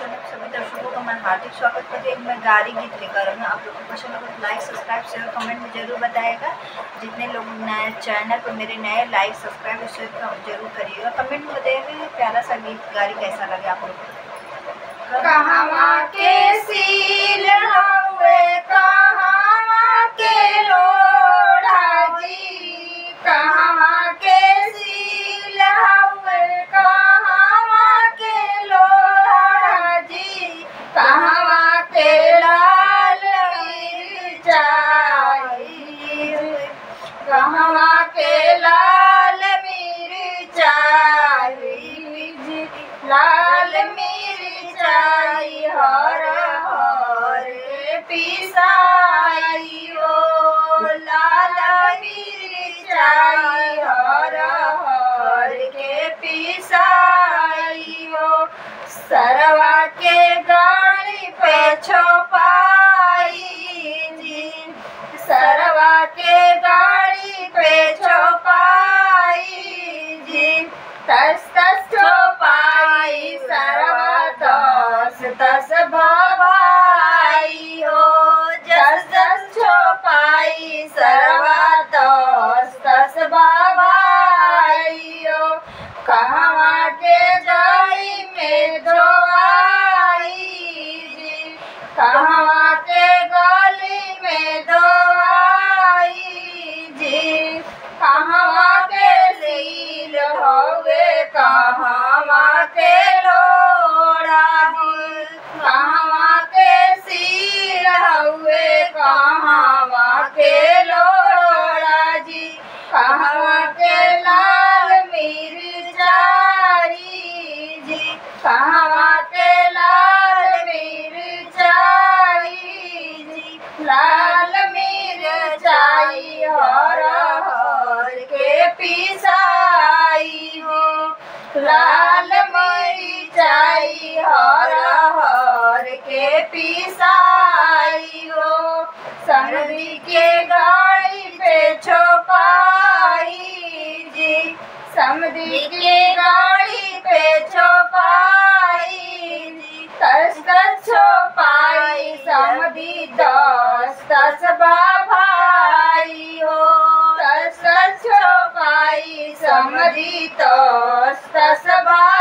Channel सभी दर्शकों का मैं हार्दिक स्वागत करती हूँ। एक मैं गारी गीत लेकर आई हूँ। आप लोगों को पसंद लगे तो लाइक सब्सक्राइब शेयर कमेंट में जरूर बताएगा। जितने लोग नए चैनल पर मेरे नए लाइक सब्सक्राइब शेयर जरूर करिएगा। कमेंट में बताइएगा प्यारा सा गीत गारी कैसा लगे आप लोगों को। कहवा के सील हवे कहवा के लोढ़ा जी, कहवा के सील हवे कहवा के लोढ़ा जी, कहवा के लाल मिर्चाई, कहवा के लाल मिर्चाई जी, लाल मिर्चाई हर हर पिसाई हो, लाल मिर्चाई हर हर के पिसाई हो, सरवा के गाड़ी पे छपाई जी, सरवा के गाड़ी पे छपाई जी, तस तस छपाई सरवा तस तस भवाई हो, जस जस छपाई सरवा तस तस भवाई हो, कहवा के जाई में धोआई जी, कहवा के गली में धोआई जी, कहवा के लील होवे कहवा के लोढ़ा जी, कहवा के सील होवे कहवा के लोढ़ा जी, कहवा के लाल मिर्चाई जी, कहवा के लाल मिर्चाई जी, लाल मिर्चाई हर हर के पिसाई हो, लाल मिर्चाई हर हर के पिसाई हो, समधी के गाड़ी पे छपाई जी, समधी के गाड़ी पे छपाई जी, तस तस छपाई समधी दस तस भाई हो, तस तस छपाई समधी तस तस भाई।